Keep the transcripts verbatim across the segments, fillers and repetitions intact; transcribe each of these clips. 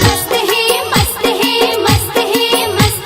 मस्त हे, मस्त हे, मस्त हे, मस्त।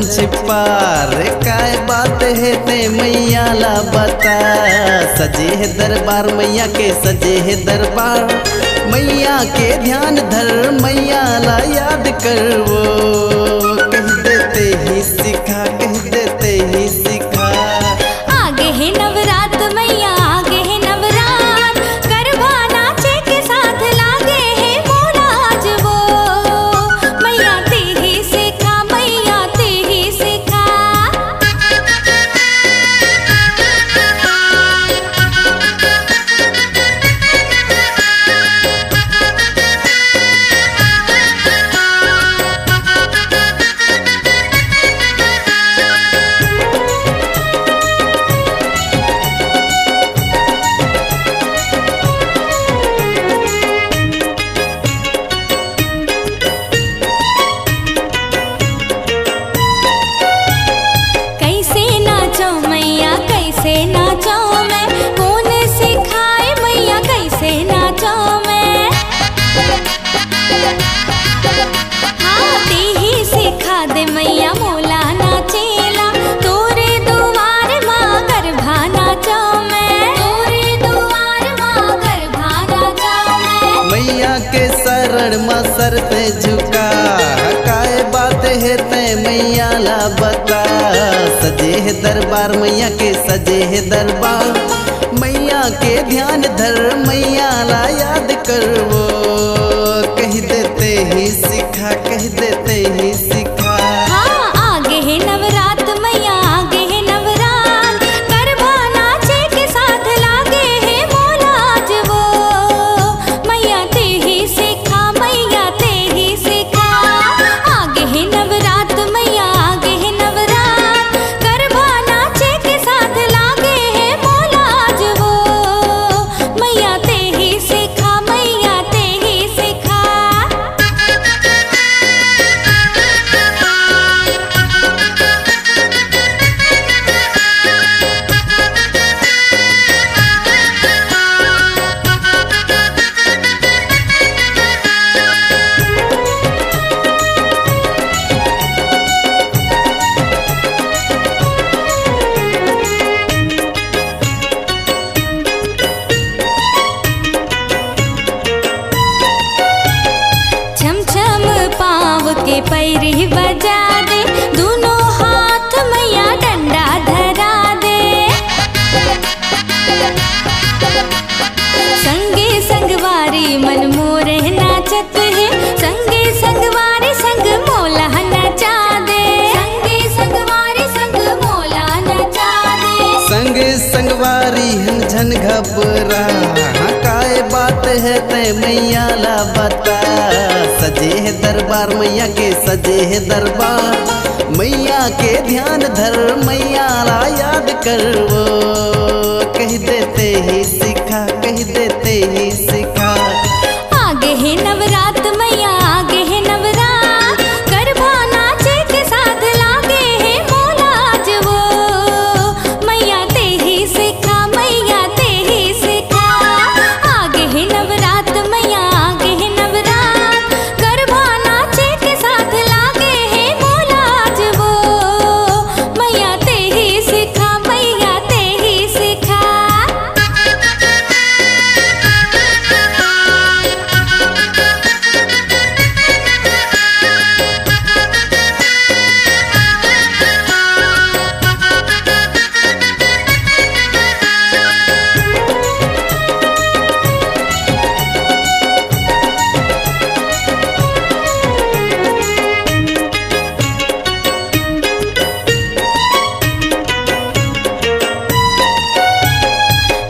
छिपार, काय बात हे ते मैया ला बता। सजे हे दरबार मैया के, सजे हे दरबार। मैया के ध्यान धर, मैया ला याद करवो। कहि देते ही सिखा, कहि देते ही सिखा। आगे हे नवरात मैया, आगे हे नवरात। गरबा नाचे के साथ लागे हे मोला आज वो। मैया ते ही सिखा, मैया ते ही सिखा। कैसे नाचो मैया, कैसे नाचो मैं, कौन सिखाए मैया, कैसे नाचो मैं। हाँ, ते ही सिखा दे मैया, मोला नाचेला, तोरे दुआर मा गरबा नाचो मैं, तोरे दुआर मा गरबा नाचो मैं। मैया के शरण मा सर ते झुका, काय बात हे ते मैया ला बता। सजे हे दरबार मैया के, सजे हे दरबार। मैया के ध्यान धर, मैया ला याद करवो। कहि देते ही सिखा, कहि देते ही सिखा। हाँ, आगे हे नवरात मैया, आगे हे नवरात। गरबा नाचे के साथ लागे हे मोला आज वो। मैया ते ही सिखा, मैया ते ही सिखा। आगे हे नवरात मैया, आगे हे नवरात। गरबा नाचे के साथ लागे हे मोला आज वो। मैया ते ही सिखा, मैया ते ही सिखा। छम छम पाँव के पैरी बजा दे, दोनों हाथ मैया डंडा धरा दे। संगे संगवारी मन मोरे नाचत हे, संगे संगवारी संग मोला नचा दे, संगे संगवारी संग मोला नचा दे। संगे संगवारी हन झन घबरा, हाँ, काय बात हे ते मैया ला बता। सजे हे दरबार मैया के, सजे हे दरबार। मैया के ध्यान धर, मैया ला याद करवो। कहि देते ही सिखा, कहि देते ही सिखा। आगे हे नवरात मैया, आगे हे नवरात। गरबा नाचे के साथ लागे हे मोला आज वो। मैया ते ही सिखा, मैया ते ही सिखा। आगे हे नवरात मैया, आगे हे नवरात। गरबा नाचे के साथ लागे हे मोला आज वो। मैया ते ही सिखा, मैया ते ही सिखा।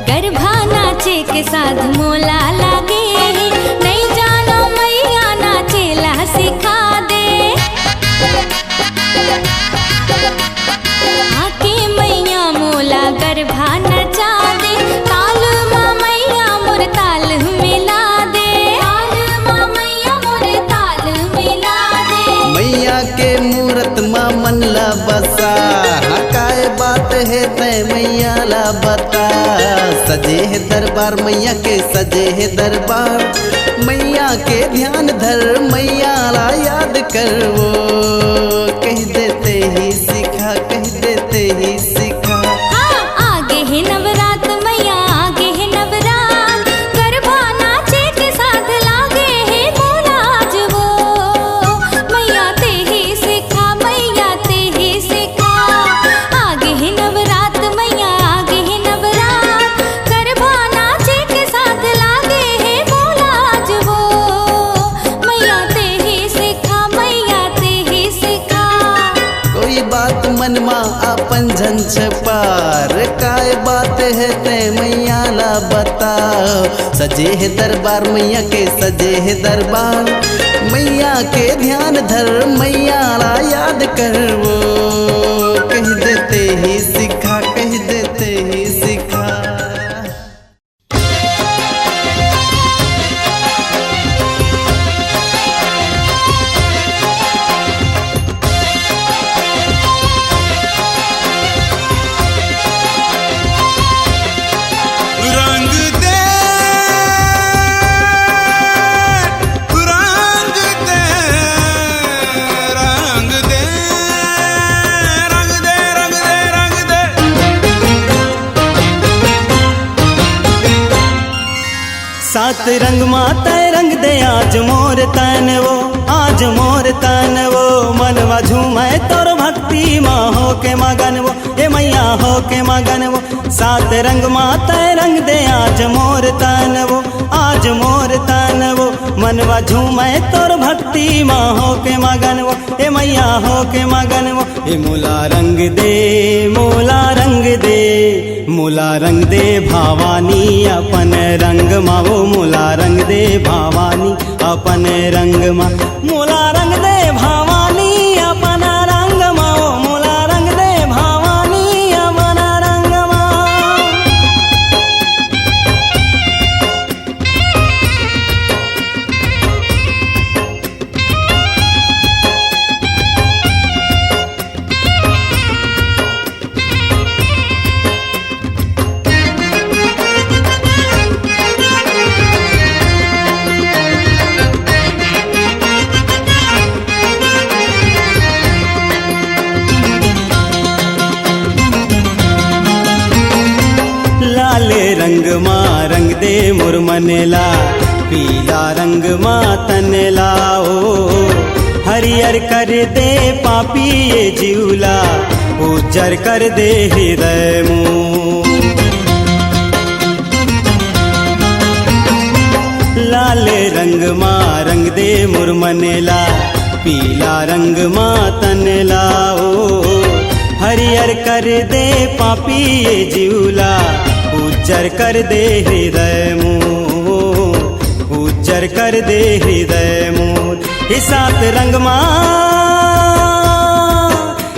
गरबा नाचे के साथ मोला लागे हे, नइ जानो मैया नाचे ला सिखा दे। आके मैया मोला गरबा नचा दे, ताल मा मैया मोर ताल मिला दे, ताल मा मैया मोर ताल मिला दे। मैया के मूरत मा मन ला बसा, हाँ, काय बात हे तै मैया ला बता। सजे हे दरबार मैया के, सजे हे दरबार। मैया के ध्यान धर, मैया ला याद करवो। कहि देते ही सिखा, कहि देते ही सिखा। हाँ, आगे हे नवरात मैया, आगे हे नवरात, गरबा नाचे के साथ लागे हे मोला आज वो। मैया ते ही सिखा, मैया ते ही सिखा, आगे हे नवरात मैया, आगे हे नवरात, गरबा नाचे के साथ लागे हे मोला आज वो। मैया ते ही सिखा, मैया ते ही सिखा। कोई बात मन मा अपन झन छपार, काय बात हे ते मैया ला बताओ। सजे हे दरबार मैया के, सजे हे दरबार। मैया के ध्यान धर, मैया ला याद कर वो। कहि देते ही सिखा, कहि देते ही सिखा। रंग दे, रंग दे, रंग दे, रंग दे, रंग दे, रंग दे। सात रंग मा तै रंग दे आज मोर तन वो, आज मोर तन वो। मनवा झूमै तोर भक्ति मा होके मगन वो, ए मैया होके मगन वो। सात रंग मा तै रंग दे आज मोर तन वो, आज मोर तन वो। मनवा झूमै तोर भक्ति मा होके मगन वो, ए मैया होके मगन वो। ए मोला रंग दे, मोला रंग दे, मोला रंग दे भवानी अपन रंग मा वो। मोला रंग दे भवानी अपन रंग मा। मोला रंग दे भवानी अपन रंग मा वो। मोला रंग दे भवानी अपन रंग मा। लाल रंग मा रंग दे मोर मन ला, पीला रंग मा तन ला ओ। हरियर कर दे पापी ये जीव ला, उज्जर कर दे हृदय मोर। लाल रंग मा रंग दे मोर मन ला, पीला रंग मा तन ला ओ। हरियर कर दे पापी ये जीव ला, उज्जर कर दे हृदय मोर, उज्जर कर दे हृदय मोर। हे सात रंग मा,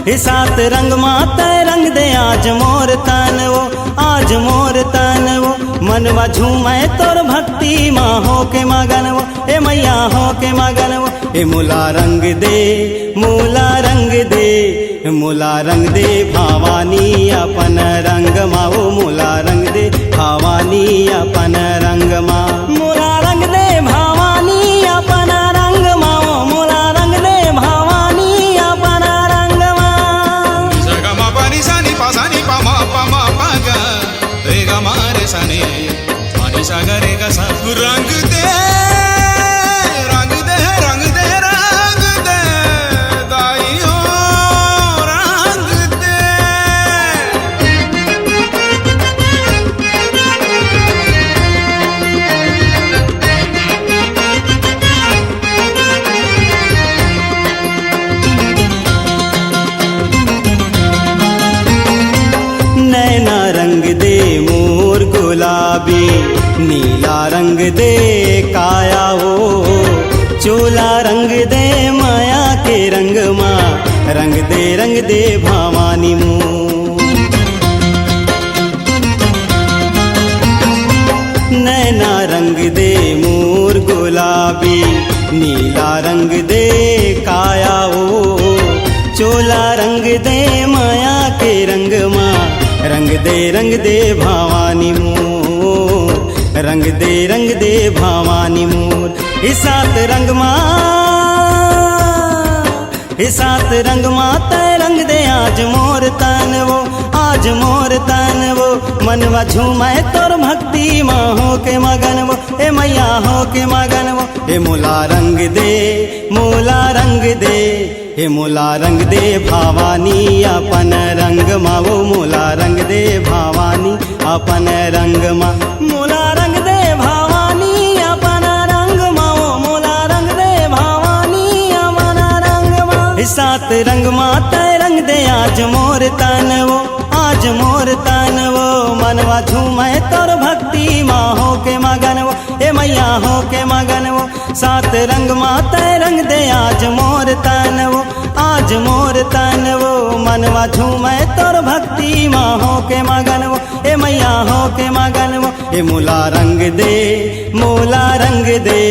हे सात रंग मा तै रंग दे आज मोर तन वो, आज मोर तन वो। मनवा झूमै तोर भक्ति मा होके मगन वो, ए मैया होके मगन वो। ए मोला रंग दे, मोला रंग दे, मोला रंग दे भवानी अपन रंग मा वो। मोला रंग दे भवानी अपन रंग मा। मोला रंग दे भवानी अपन रंग मा वो। मोला रंग दे भवानी अपन रंग मा। सा गा मा पा नी सा नी पा सा नी पा मा पा मा पा गा। रे गा मा रे सा नी, मा नी सा गा रे गा सा। रंग दे, रंग दे, रंग दे, रंग दे, दाई हो, रंग दे। नैना रंग दे मोर गुलाबी, नीला रंग दे काया वो। चोला रंग दे माया के रंग मा, रंग दे, रंग दे भवानी मोर। नैना रंग दे मोर गुलाबी, नीला रंग दे काया वो। चोला रंग दे माया के रंग मा, रंग दे, रंग दे भवानी मोर, रंग दे, रंग दे भवानी मोर। ए सात रंग मा, हे सात रंग मा तै रंग दे आज मोर तन वो, आज मोर तन वो। मनवा झूमै तोर भक्ति मा होके मगन वो, ए मैया होके मगन वो। हे मोला रंग दे, मोला रंग दे, हे मोला रंग दे भवानी अपन रंग मा वो, मोला रंग दे भवानी अपन रंग मा। मोला रंग दे भवानी अपन रंग मा वो, मोला रंग दे भवानी अपन रंग मा। हे सात रंग मा तै रंग दे आज मोर तन वो, आज मोर तन वो। मनवा झूमै तोर भक्ति मा होके मगन वो, ए मैया होके मगन वो। सात रंग मा तै रंग दे आज मोर तन वो, आज मोर तन वो। मनवा झूमै तोर भक्ति मा होके मगन वो, ए मैया होके मगन वो। हे मोला रंग दे, मोला रंग दे,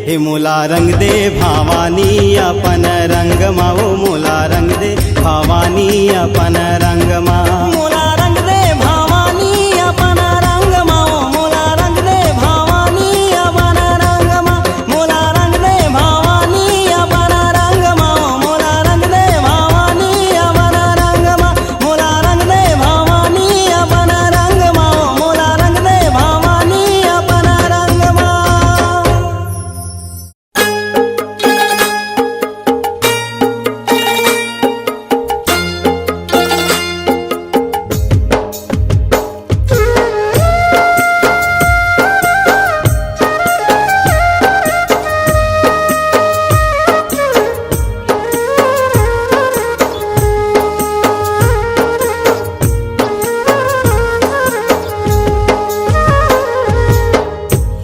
हे मोला रंग दे भवानी अपन रंग मा वो, मोला रंग दे भवानी अपन रंग मा। मोला रंग दे भवानी अपन रंग मा वो, मोला रंग दे भवानी अपन रंग मा। मोला रंग दे भवानी अपन रंग मा, मोला रंग दे भवानी अपन रंग मा, मोला रंग दे भवानी अपन रंग मा, मोला रंग दे भवानी अपन रंग मा।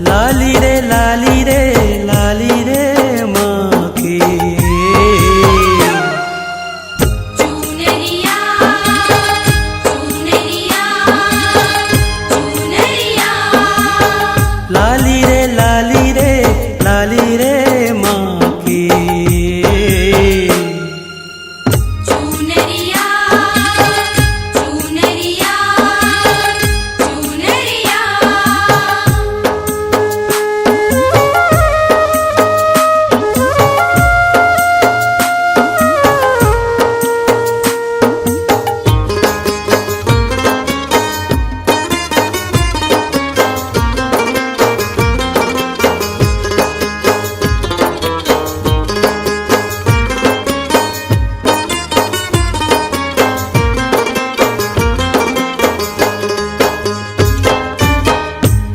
लाली रे, लाली रे, लाली रे माँ के। चुनरिया, चुनरिया, चुनरिया। लाली रे, लाली रे, लाली रे माँ के। चुनरिया, चुनरिया, चुनरिया।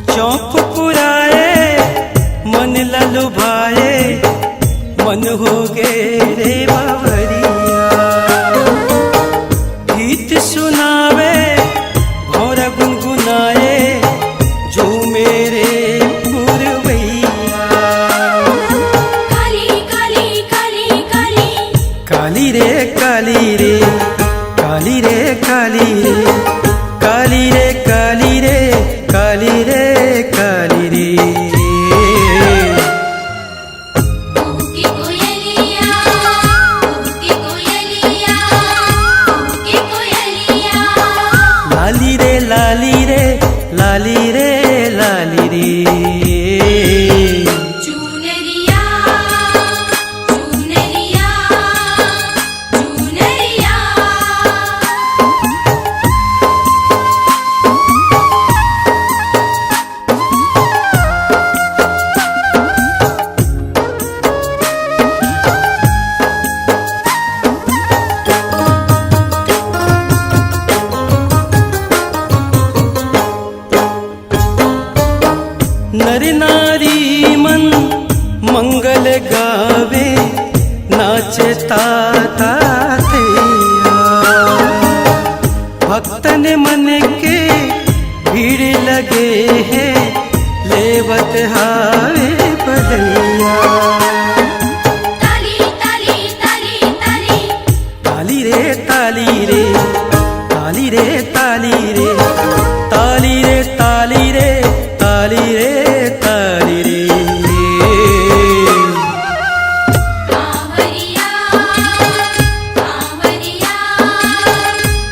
चौक पुराए, मन ला लुभाए, मन हो गे रे बावरिया। गीत सुनावे, भौंरा गुनगुनाए, जो मेरे पुरवैया। काली, काली, काली, काली। काली रे, काली रे, काली रे, काली रे, काली रे, काली रे, काली रे, काली रे। कुहू के कोयलिया, कुहू के कोयलिया, कुहू के कोयलिया। लाली रे, लाली रे, लाली रे, लाली रे। चुनरिया, चुनरिया, चुनरिया। नर नारी मन मंगल गावे, नाचे ताता थैया। भक्तन मन के भीड़ लगे हे, लेवत हावे बधैया। ताली, ताली, ताली, ताली। ताली रे, ताली रे, ताली रे, ताली रे, ताली रे, ताली रे, ताली रे, ताली रे। कांवरिया, कांवरिया,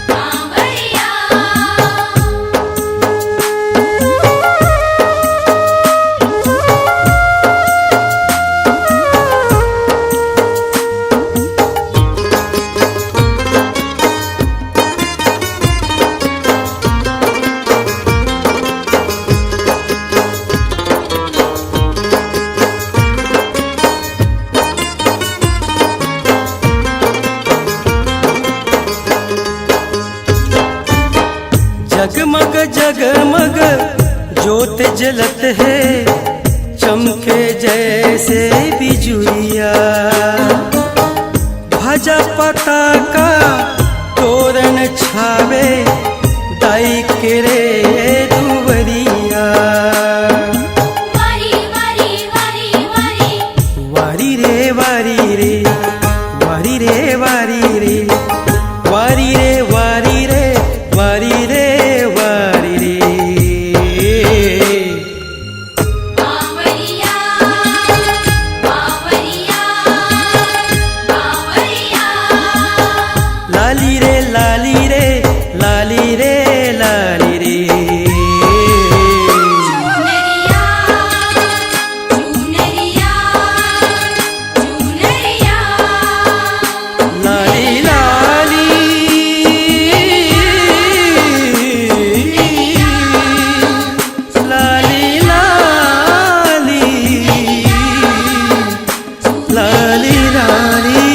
कांवरिया। जगमग जोत जलत हे, चमके जैसे बिजुरिया। भजा पताका तोरन छावे, दाई के रे दुवरिया। वारी, वारी, वारी, वारी। वारी रे, वारी रे, वारी रे, वारी रे, वारी रे, वारी रे, वारी रे, वारी रे। बावरिया, बावरिया, बावरिया। लाली रे, लाली रे, लाली रे, लाली रे। चुनरिया, चुनरिया, चुनरिया। लाली, लाली। लाली, लाली। लाली, लाली।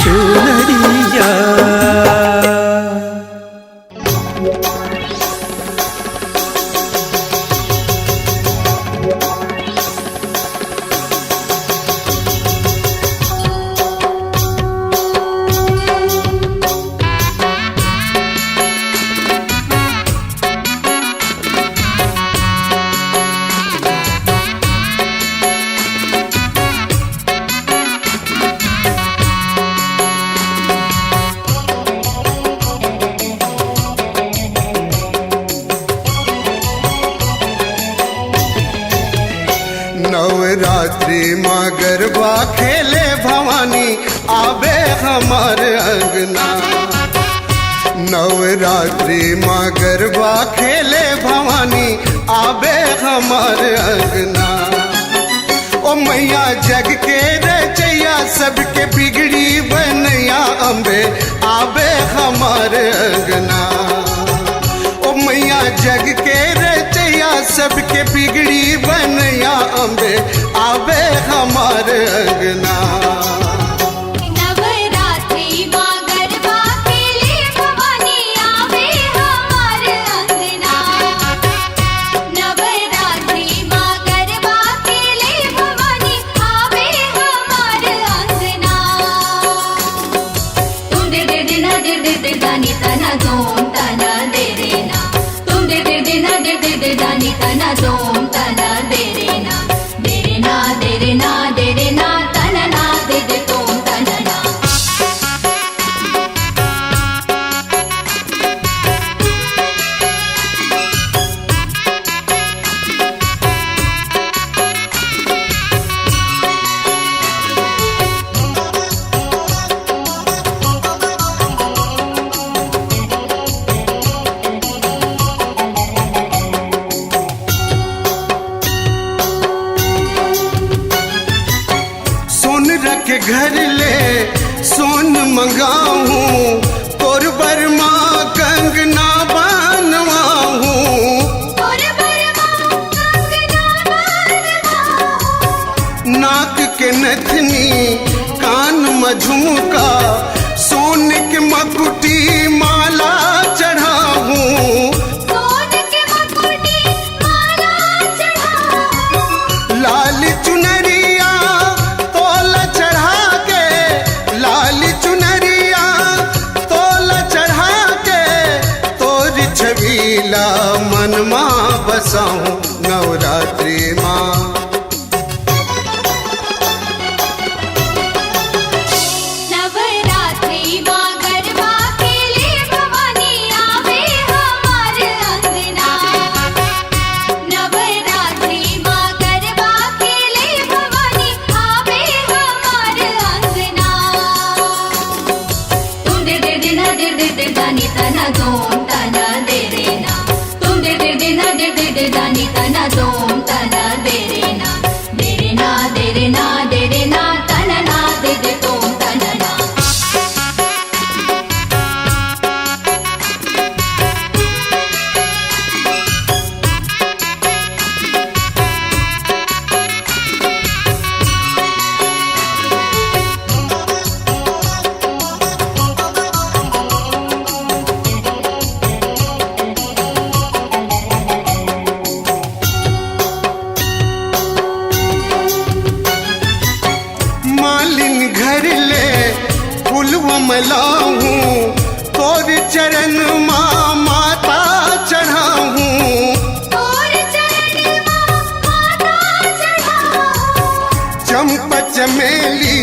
चुनरिया। नवरात्रि मा गरबा खेले भवानी, आबे हमर अंगना। नवरात्रि मा गरबा खेले भवानी, आबे हमर अंगना। ओ मैया जग के रचैया, सबके बिगड़ी बनैया, अम्बे आबे हमर अंगना। ओ मैया जग के रचैया, सबके बिगड़ी बनैया, अम्बे आबे हमर अंगना। नवरात्रि मा गरबा खेले भवानी, आबे हमर अंगना। नवरात्रि मा गरबा खेले भवानी, आबे हमर अंगना। तुम दे दे दे ना, दे दे दे दानी तना, तुम तना दे रे ना। तुम दे दे दे ना, दे दे दे दानी तना, तुम तना दे रे ना। दे रे ना, दे रे ना, दे रे ना, तना ना, दे दे तुम तना ना। सोन रख घर ले सोन मंगाहूँ, तोर बर माँ कंगना बनवाहूँ। तोर बर माँ कंगना बनवाहूँ। नाक के नथनी, कान म झुमका, सोन के मकुटी माला चढ़ाहूँ। सोन के मकुटी माला चढ़ाहूँ। लाल चुनरिया तोला चढ़ा के, लाल चुनरिया तोला चढ़ा के, तोर छबीला मन मा बसाऊं नवरात्रि मा। नवरात्रि मा गरबा खेले भवानी आवे हमर अंगना। नवरात्रि मा गरबा खेले भवानी आवे हमर अंगना। तुम दे दे दे ना दे दे दे दानी तना तुम तना दे देना। तुम दे दे दे ना दे दे दे दानी तना तुम तना दे देना। दे देना, दे देना, दे देना, तना ना दे दे तुम तना ना। लाहूं, तोर चरण मा माथा चढ़ाहूं। तोर चरण मा माथा चढ़ाहूं। चंपा चमेली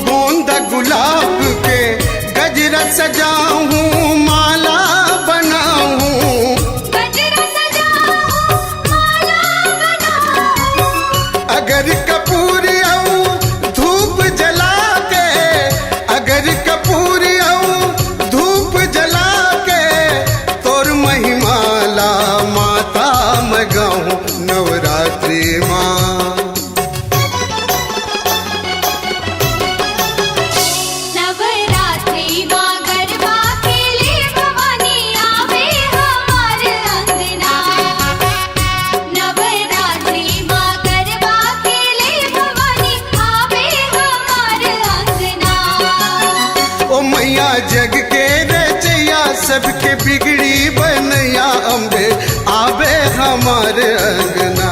गोंदा गुलाब के गजरा सजाहूं, माला बनाहूं। गजरा सजाहूं, माला बनाहूं। अगर कपूर अऊ धूप जला के, अगर कपूर अऊ धूप जला के, तोर महिमा ला माथा म गाहूं नवरात्रि मा। नवरात्रि मा गरबा खेले भवानी आवे हमर अंगना। नवरात्रि मा गरबा खेले भवानी आवे हमर अंगना। ओ मैया जग के रचैया, सबके बिगड़ी बनैया, अम्बे आवे हमर अंगना।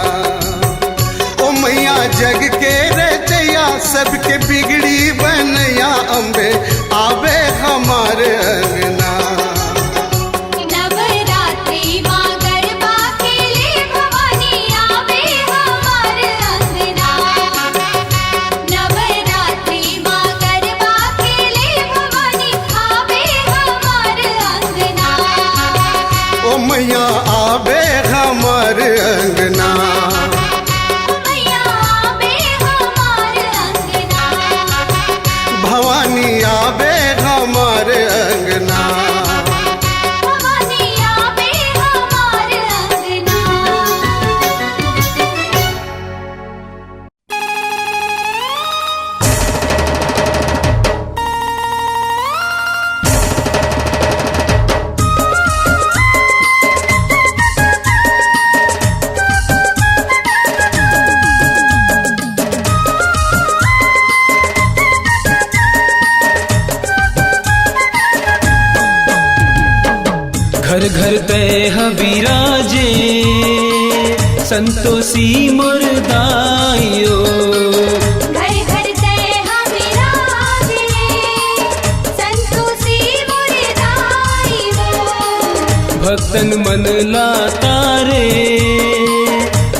ओ मैया जग के रचैया, सबके बिगड़ी बनैया, अम्बे आवे हमर अंगना। नवरात्रि मा गरबा खेले भवानी आवे हमर अंगना। नवरात्रि मा गरबा खेले भवानी आवे हमर अंगना। ओ मैया आवे हमर अंगना। ओ मैया आवे हमर अंगना। भवानी आवे हमर अंगना। भवानी आवे हमर अंगना। घर घर तै ह विराजे, संतोषी मोर दाई ओ। घर घर तै ह विराजे, संतोषी मोर दाई ओ। भक्तन मन ला तारे,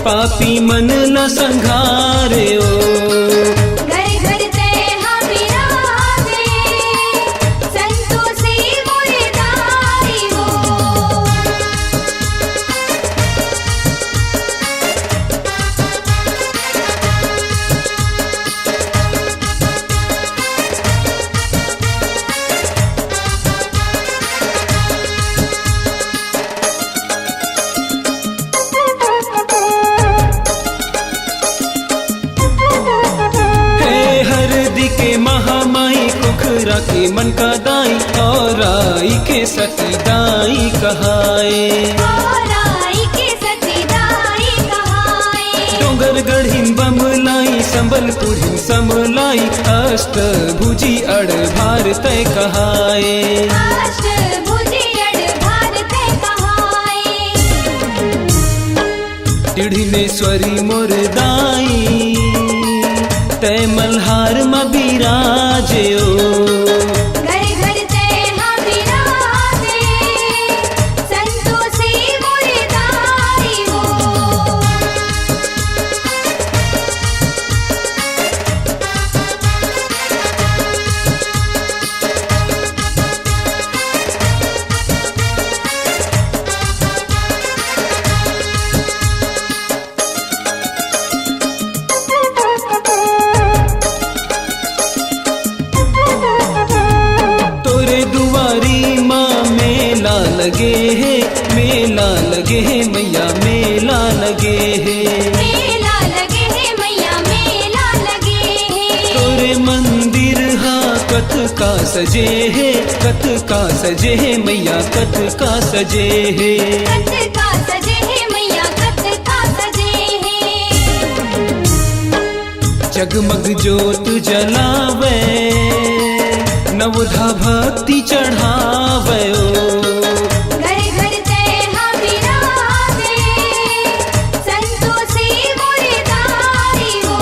पापी मन ला संघारे ओ। घर घर तै ह विराजे, संतोषी मोर दाई ओ। हे हरदी के महामाई, कुखरा के मन का दाई, औराई के सती दाई कहाए। औराई के सती दाई कहाए। डोंगरगढ़िन बमलाई, संबलपुरिन समलाई, अष्टभुजी अड़भार तै कहाए। अष्टभुजी अड़भार तै कहाए। टिढ़िनेश्वरी मोर दाई, तै मल्हार म बिराजे ओ। घर घर तै ह बिराजे, संतोषी मोर दाई ओ। तोरे दुवारी मा मेला लगे हे, मेला लगे हे मैया, मेला लगे हे। मेला लगे हे मैया, मेला लगे हे। तोरे मंदिर हा कतका सजे हे, कतका सजे हे मैया, कतका सजे हे। कतका सजे हे मैया, कतका सजे हे। जगमग जोत जलावे, नवधा भक्ति चढ़ावे ओ। घर घर तै ह बिराजे, संतोषी मोर दाई ओ।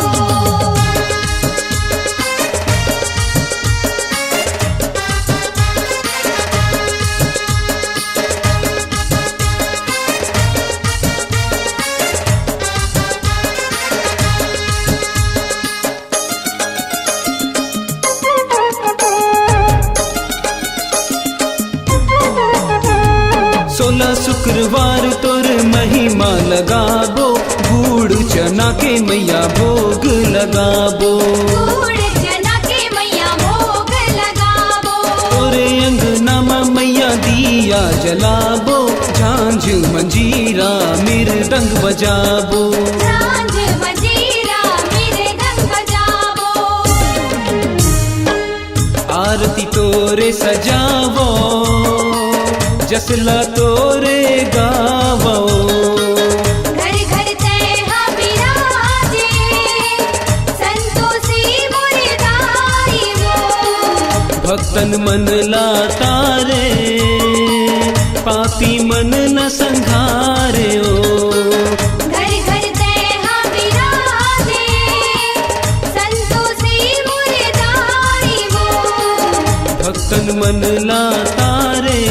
शुक्रवार तोर महिमा लगाबो, गुड़ चना के मैया भोग लगाबो। गुड़ चना के मैया भोग लगाबो। तोरे अंगना म मैया दिया जलाबो, झांझ मंजीरा मृदंग बजाबो। झांझ मंजीरा मृदंग बजाबो। आरती तोरे सजावो, जसला तोरे गावो। घर घर तेहा विराजे, संतोषी मोरे दाई वो। भक्तन मन ला तारे, पापी मन न संघारे ओ। घर घर तेहा विराजे, संतोषी मोरे दाई वो। भक्तन मन ला तारे,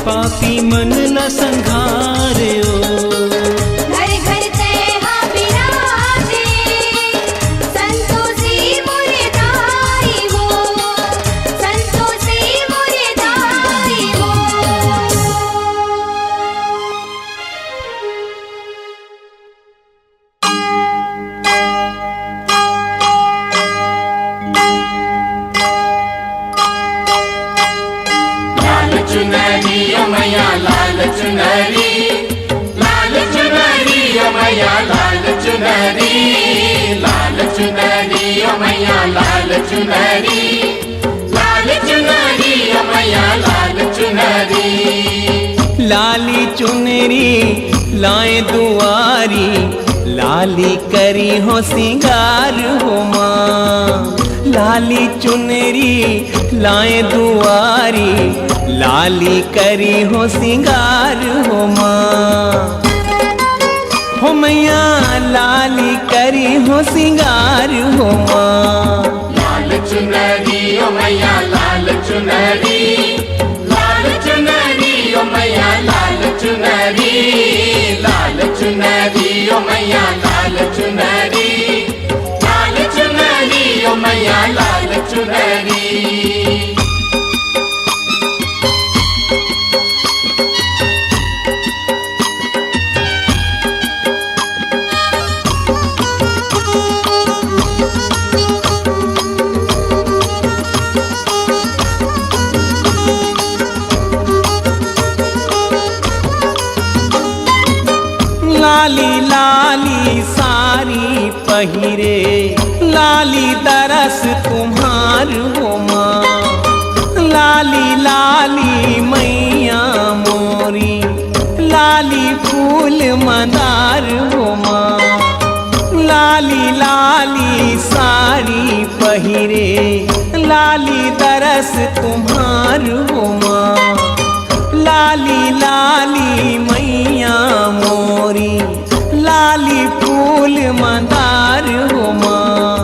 पापी मन ला संघारे ओ। घर घर तेहा विराजे, संतोषी मोरे दाई वो। संतोषी मोरे दाई वो। लाल चुनरी ओ मैया, लाल चुनरी, लाल चुनरी ओ मैया, लाल चुनरी, लाल चुनरी ओ मैया, लाल चुनरी। लाल चुनरी ओ मैया, लाल चुनरी। लाली चुनरी लाए दुआरी, लाली करी हो सिंगार हो माँ। लाली चुनरी लाए दुआरी, लाली करी हो सिंगार हो माँ। हो मैया लाली करी हो सिंगार हो माँ। लाल चुनरी ओ मैया, लाल चुनरी, लाल चुनरी ओ मैया, लाल चुनरी, लाल चुनरी ओ मैया, लाल चुनरी, लाल चुनरी ओ मैया, लाल चुनरी। लाली लाली सारी पहिरे, लाली दरस तुम्हार हो माँ। लाली लाली मैया मोरी, लाली फूल मंदार हो माँ। लाली लाली साड़ी पहिरे, लाली दरस तुम्हार हो माँ। लाली लाली मैया मोरी, लाली फूल मंदार हो माँ।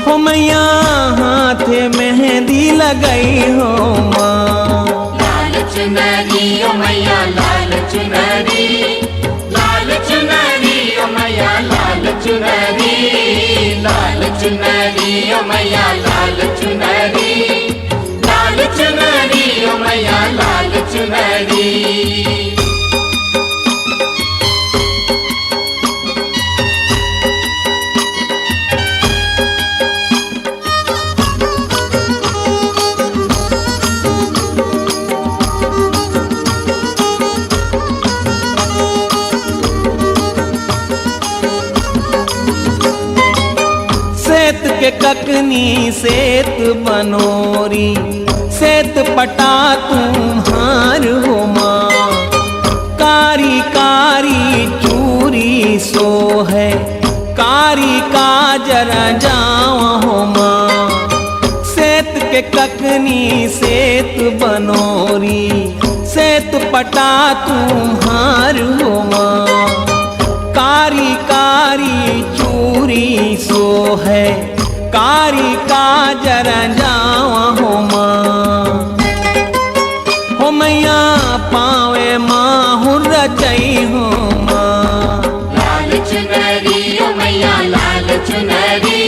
हो मैया हाथे मेहंदी लगई हो माँ। लाल चुनरी ओ मैया, लाल चुनरी, लाल चुनरी ओ मैया, लाल चुनरी, लाल चुनरी ओ मैया, लाल चुनरी, लाल चुनरी ओ मैया, लाल चुनरी। सेत के ककनी सेत बनोरी, सेत पटा तुम्हार हो माँ। कारी कारी चूरी सोहे, कारी काजर जावा हो माँ। सेत के ककनी सेत बनोरी, सेत पटा तुम्हार हो माँ। कारी कारी चूरी सोहे, कारी काजर जावा हो माँ। हो मैया पावे माहुर रचई हो माँ। लाल चुनरी ओ मैया, लाल चुनरी,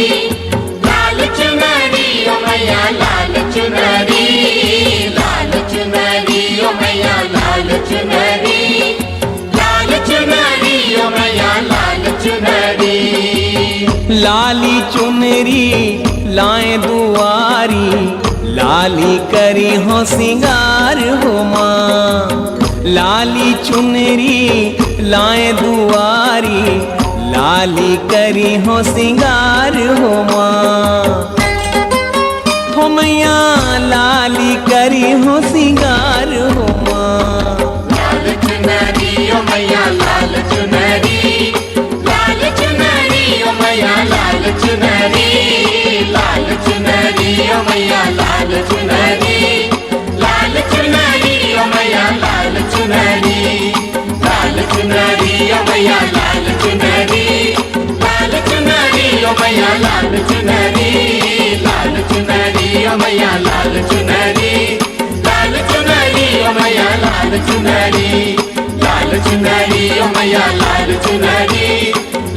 लाल चुनरी ओ मैया, लाल चुनरी, लाल चुनरी ओ मैया, चुनरी, लाल चुनरी, ओ मैया लाल चुनरी। लाली चुनरी लाए दुआरी, लाली करी हो सिंगार हो माँ। लाली चुनरी लाए दुआरी, लाली करी हो सिंगार हो माँ। हो मैया लाली करी हो सिंगार हो माँ। लाल चुनरी ओ मैया लाल चुनरी, लाल चुनरी ओ मैया लाल चुनरी, लाल चुनरी ओ मैया लाल चुनरी, लाल चुनरी ओ मैया लाल चुनरी, लाल चुनरी ओ मैया लाल चुनरी, लाल चुनरी ओ मैया लाल चुनरी, लाल चुनरी ओ मैया लाल चुनरी, लाल चुनरी ओ मैया लाल चुनरी, लाल चुनरी ओ मैया लाल चुनरी,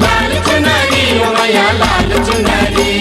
लाल चुनरी ओ मैया लाल चुनरी।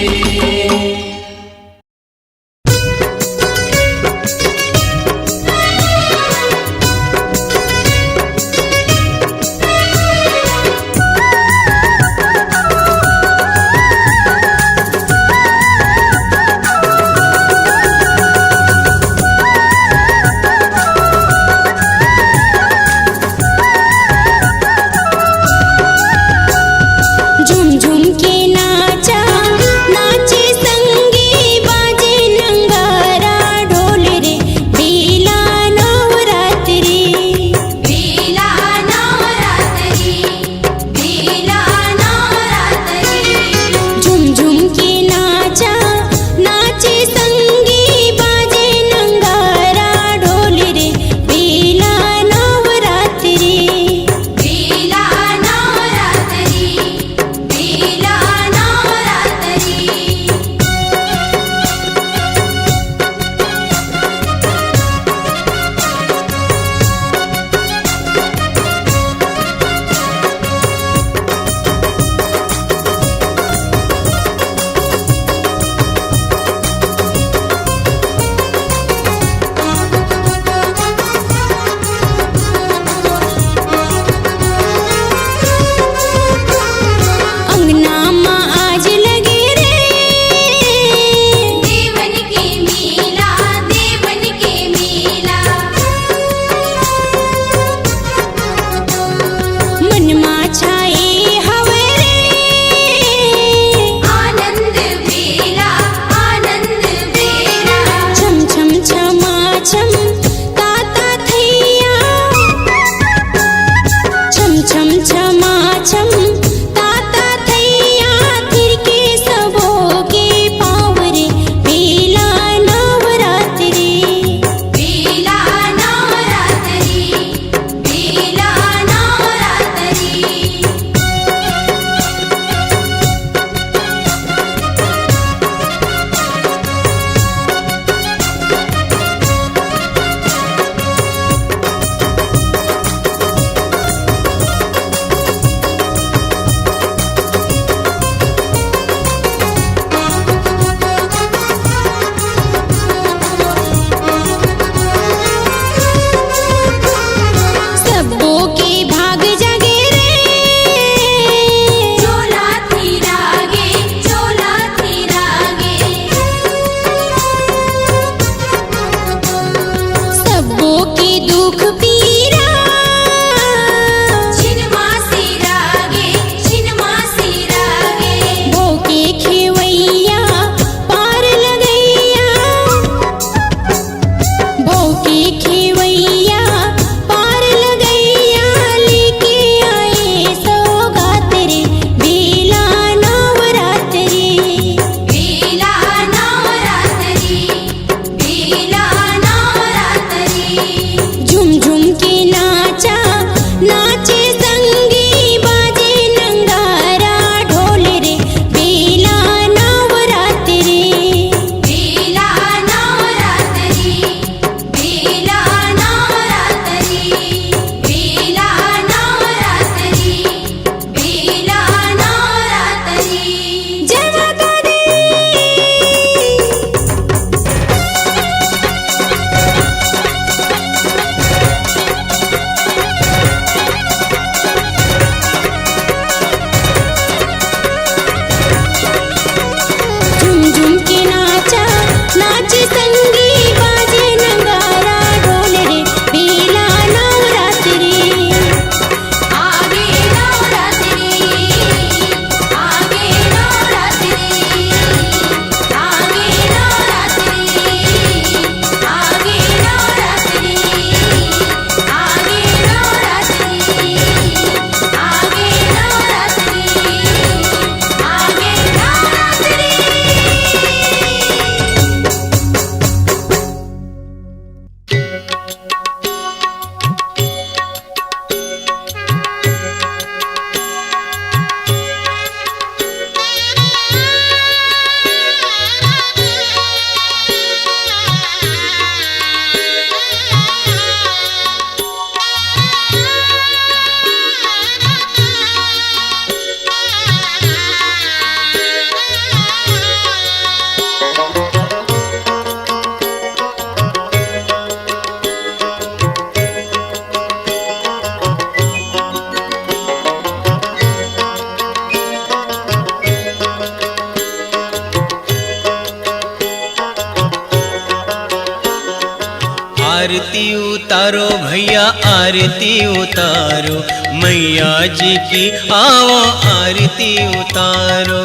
उतारो भैया आरती उतारो, मैया जी की आओ आरती उतारो।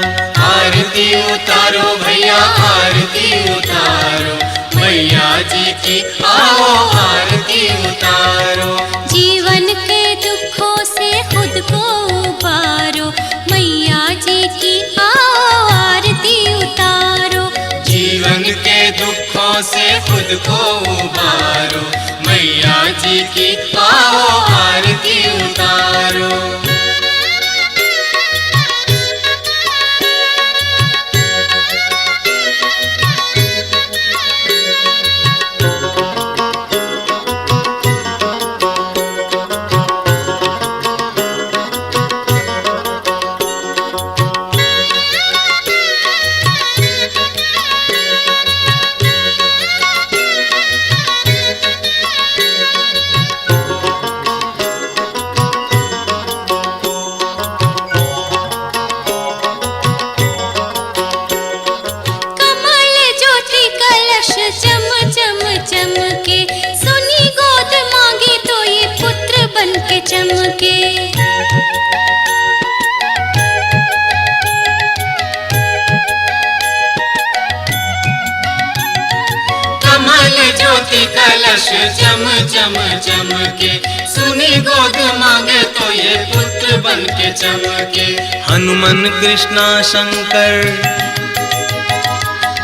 आरती उतारो भैया आरती उतारो, मैया जी की आओ आरती उतारो। जीवन के दुखों से खुद को उबारो, मैया जी की आओ आरती उतारो। जीवन के दुखों से खुद को उबारो, मैया जी की आओ आरती उतारो। कमल ज्योति कलश चम चम चमके, सुनी गोद मांगे तो ये पुत्र बन के चमके। कमल ज्योति कलश चम चम चमके, सुनी गोद मांगे तो ये पुत्र बन के चमके। हनुमन कृष्णा शंकर,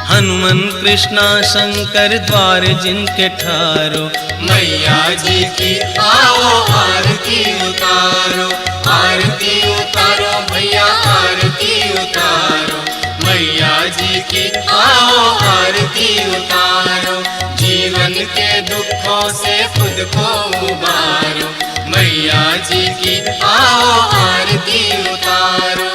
हनुमन कृष्णा शंकर द्वार जिनके ठारो। मैया जी की आओ आरती उतारो, आरती उतारो भैया आरती उतारो। मैया जी की आओ आरती उतारो। जीवन के दुखों से खुद को उबारो, मैया जी की आओ आरती उतारो।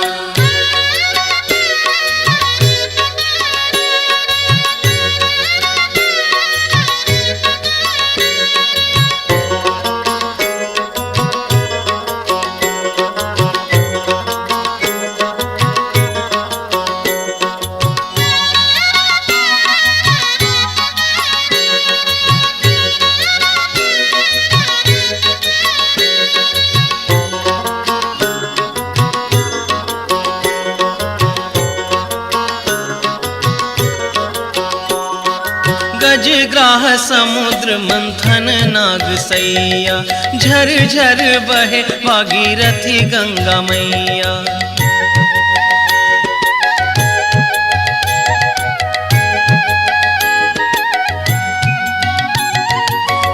गजग्राह समुद्र मंथन नाग सैया, झर झर बहे भागीरथी गंगा मैया।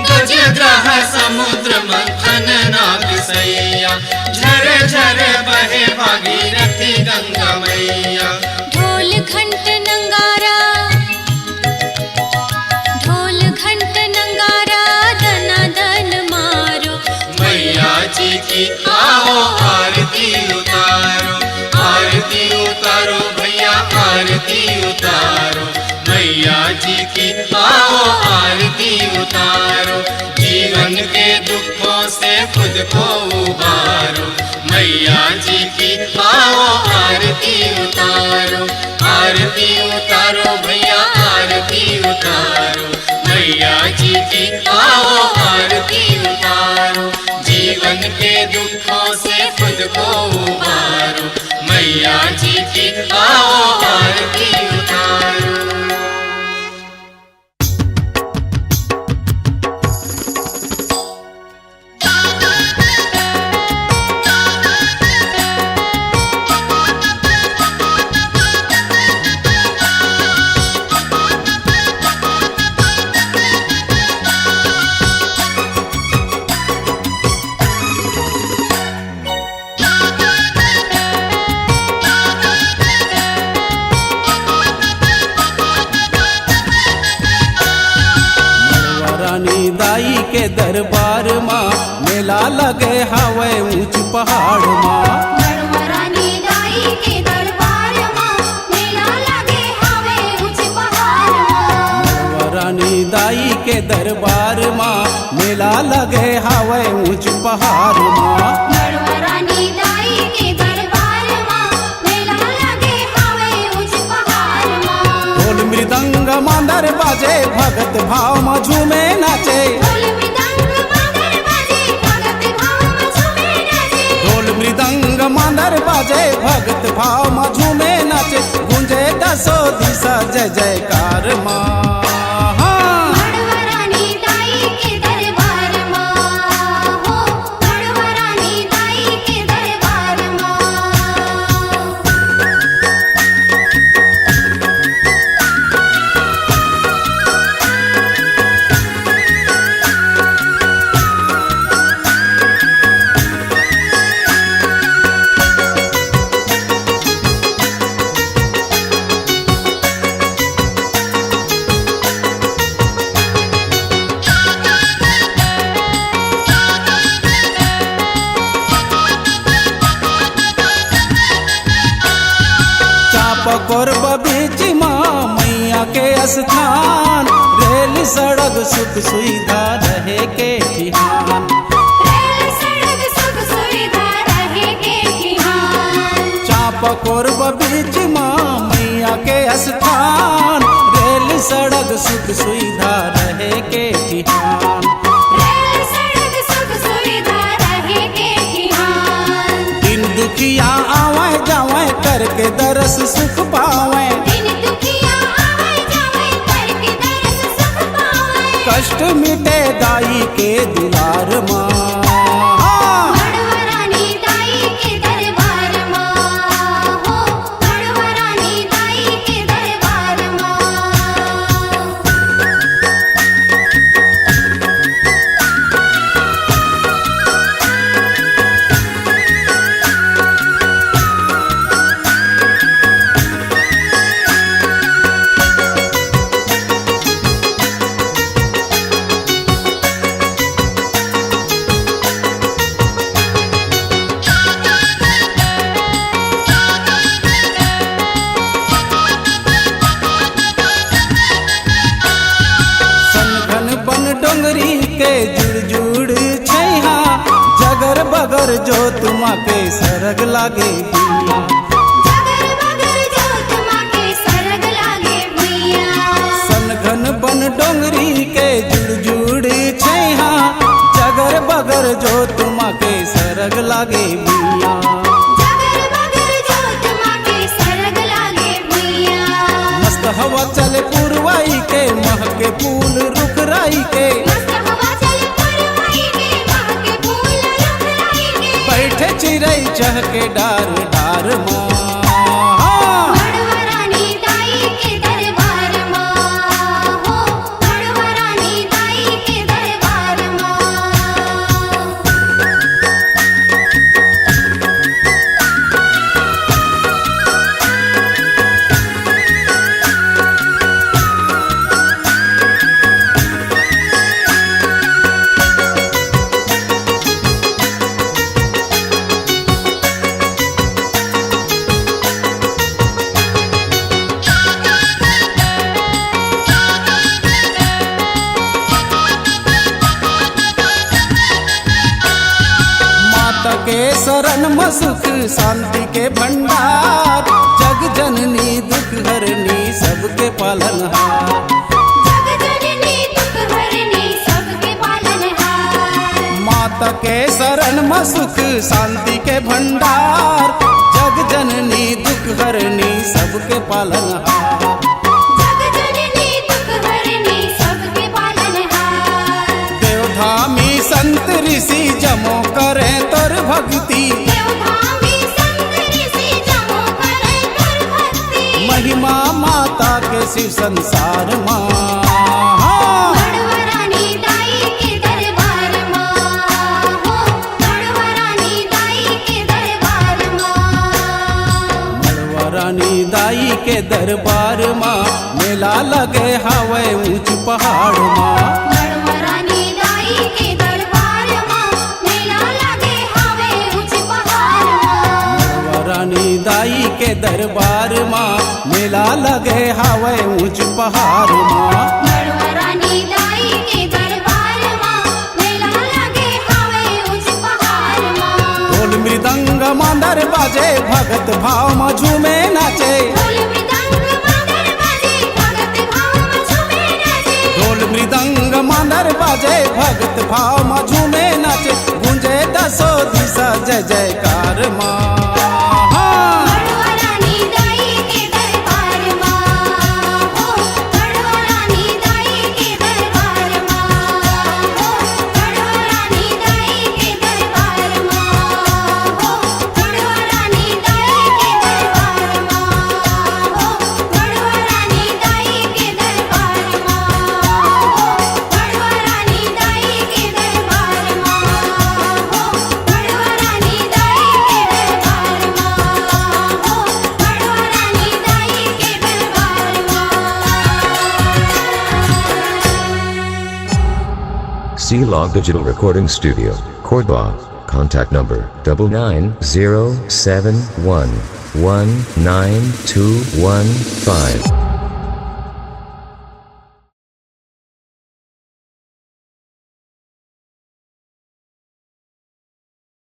गजग्राह समुद्र मंथन नाग सैया, झर झर बहे भागीरथी गंगा मैया। ढोल घंट नंगारा, ढोल घंट नंगारा दना दन मारो। मैया जी की आओ आरती उतारो, आरती उतारो भैया आरती उतारो। मैया जी की आओ आरती उतारो। जीवन के दुखों से खुद को उबारो। मैया जी की आओ आरती उतारो, आरती उतारो भैया आरती उतारो। मैया जी की आओ आरती उतारो। जीवन के दुखों से खुद को उबारो। मैया जी की आओ आरती उतारो। मड़वा रानी दाई के दरबार मा मेला लगे हावय ऊंच पहाड़ मा। मड़वा रानी दाई के दरबार मा मेला लगे हावय ऊंच पहाड़ मा। मड़वा रानी दाई के दरबार मा मेला लगे हावय ऊंच पहाड़ मा। मड़वा रानी दाई के दरबार मा मेला लगे हावय ऊंच पहाड़ मा। ढोल मृदंग मांदर बाजे, भगत भाव मा झूमे नाचे। ढोल मृदंग मांदर बाजे भगत भाव म झूमे नाचे, गूंजे दसो दिशा जय जयकार मा। हाँ। मड़वा रानी दाई के दरबार मा हो, मड़वा रानी दाई के दरबार मा। चांपा कोरबा बीच मा मैया के स्थान, रेल सड़क सुख सुविधा रहे के ठिहान। रेल सड़क सुख सुविधा रहे के ठिहान। चांपा कोरबा बीच मा मैया के स्थान, रेल सड़क सुख सुविधा रहे के ठिहान। रेल सड़क सुख सुविधा रहे के ठिहान। दिन दुखिया आवै जावै करके दरस सुख पावै। दिन दुखिया आवै जावै करके दरस सुख पावै। कष्ट मिटे दाई के दुलार मा। मड़वा रानी दाई के दरबार मा हो, मड़वा रानी दाई के दरबार मा। सनघन बन डोंगरी के जुड़ जुड़ छैहा, जगर बगर जोत मा के सरग लागे भुइयां। जगर बगर जोत मा के सरग लागे भुइयां। सनघन बन डोंगरी के जुड़ जुड़ छैहा, जगर बगर जोत मा के सरग लागे भुइयां। जगर बगर जोत मा के सरग लागे भुइयां। मस्त हवा चले पुरवाई के, महके फूल रुख राई के। मस्त हवा चले पुरवाई के, महके फूल रुख राई के। बैठे चिरई चहके डार डार मा। मड़वा रानी दाई के दरबार मा हो, मड़वा रानी दाई के दरबार मा। माता के शरण म सुख शांति के भंडार, जग जननी दुख हरनी सबके पालनहार। जग जननी दुख हरनी सबके पालनहार। माता के शरण म सुख शांति के भंडार, जग जननी दुख हरनी सबके पालनहार। जग जननी दुख हरनी सबके पालनहार। देवधामी संत ऋषि जमो करे तोर भक्ति। देवधामी संत ऋषि जमो करे तोर भक्ति। महिमा माता के शिव संसार मा। मड़वा रानी दाई के दरबार मा हो, मड़वा रानी दाई के दरबार मा। मड़वा रानी दाई के दरबार मा, मेला लगे हावय ऊंच पहाड़ मा। मड़वा रानी दाई के दरबार मा, मेला लगे हावय ऊंच पहाड़ मा। मड़वा रानी दाई के दरबार मा, मेला लगे हावय ऊंच पहाड़ मा। मड़वा रानी दाई के दरबार मा, मेला लगे हावय ऊंच पहाड़ मा। ढोल मृदंग मांदर बाजे, भगत भाव मा झूमे नाचे। ढोल मृदंग मांदर बाजे, भगत भाव मा झूमे नाचे। ढोल मृदंग मांदर बाजे, भगत भाव मा झूमे नाचे। गूंजे दसो दिशा जय जयकार मा। D Log Digital Recording Studio, Cordoba. Contact number double nine zero seven one one nine two one five.